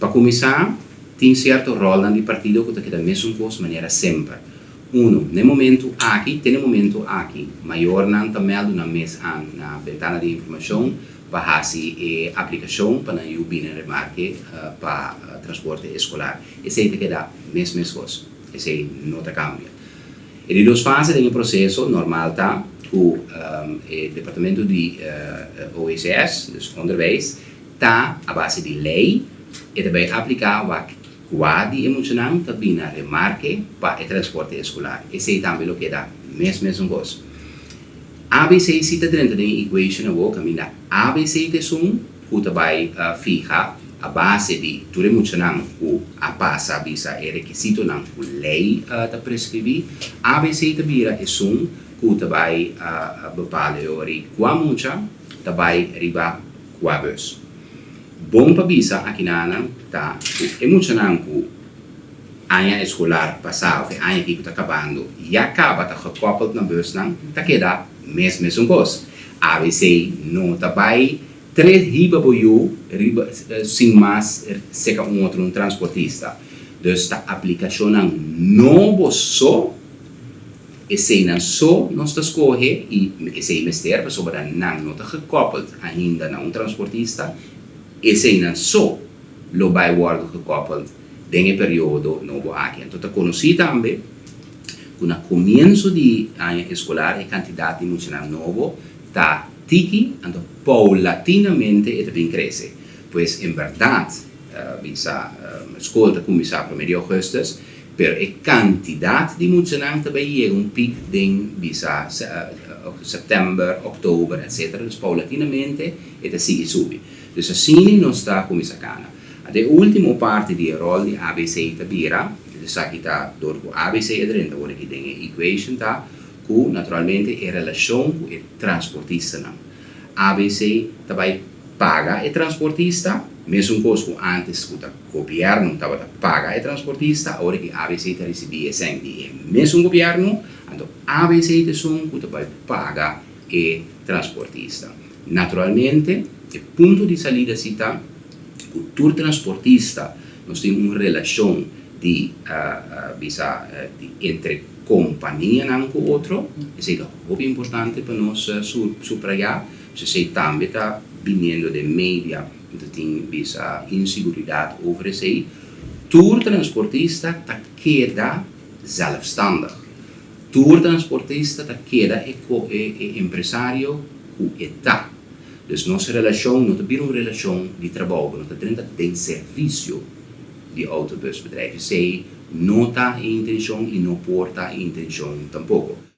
Pa kuminsá, tin sierto ròlnan di partido ku ta keda mesun kos manera semper. Uno, na e momentu aki, te na e momentu aki, mayornan ta mèldu nan mes an na bentana di informashon pa hasi e aplikashon pa nan yu bini remarke pa transporte eskolar. Esei ta keda mes meskos. Esei no ta kambia. E di dos fase den e proseso normal ta ku e departamento di OECS, dus Onderwijs, ta a base di lei e ta bai apliká wak kua di e muchanan ta bini na remarke pa e transporte eskolar. Esei tambe lo keda mes mesun kos. ABC si ta drenta den e equation awor kaminda ABC ta esun ku ta bai fiha a base di tur e muchanan ku a pasa bisa e rekisitonan ku lei ta preskribí. ABC ta bira esun ku ta bai bepal e ora i kua mucha ta bai riba kua bus. Bon pa bisa akinanan ta ku e muchanan ku aña eskolar pasá òf e aña aki ku ta kabando ya kaba ta gekoppeld na busnan ta keda mes mesun kos. ABC no ta bai tres hiba bo yu riba sin mas seka un otro un transportista. Dus ta aplikashonnan nobo so, eseinan so nos ta skohe i esei mester pasobra nan no ta gekoppeld ainda na un transportista, eseinan so lo bai wòrdu gekoppeld den e periodo nobo aki. Anto ta konosí tambe ku na komienso di aña eskolar e kantidat di muchanan nobo ta tiki, anto poulatinamente e ta bin krese. Pues en bèrdat bisa skol ta kuminsá promé di ougùstùs, pero e kantidat di muchanan ta bai yega un pik den bisa sèptèmber, òktober, etsetera. Dus poulatinamente e ta sigui subi. Dus asina nos ta kuminsá kana. Anto e último parti di e ròl di ABC ta bira, esaki ta dor ku ABC a drenta awor aki den e equation ta ku naturalmente e relashon ku e transportistanan. ABC ta bai paga e transportista, mesun kos ku ántes ku ta gobièrnu tabata paga e transportista, awor ki ABC ta risibí e sèn di e mesun gobièrnu, anto ABC ta esun ku ta bai paga e transportista. Naturalmente e punto di salida si ta ku tur transportista nos tin un relashon di bisa di entre kompanianan ku otro, esei ta hopi importante pa nos suprayá, pues esei tambe ta biniendo den media, ta tin bisa insiguridat over esei. Tur transportista ta keda zelfstandig, tur transportista ta keda e e empresario ku e ta. Dus nos relashon no ta bira un relashon di trabou, bo no ta drenta den servisio di autobusbedrijf. Esei no ta e intenshon i no por ta e intenshon tampoko.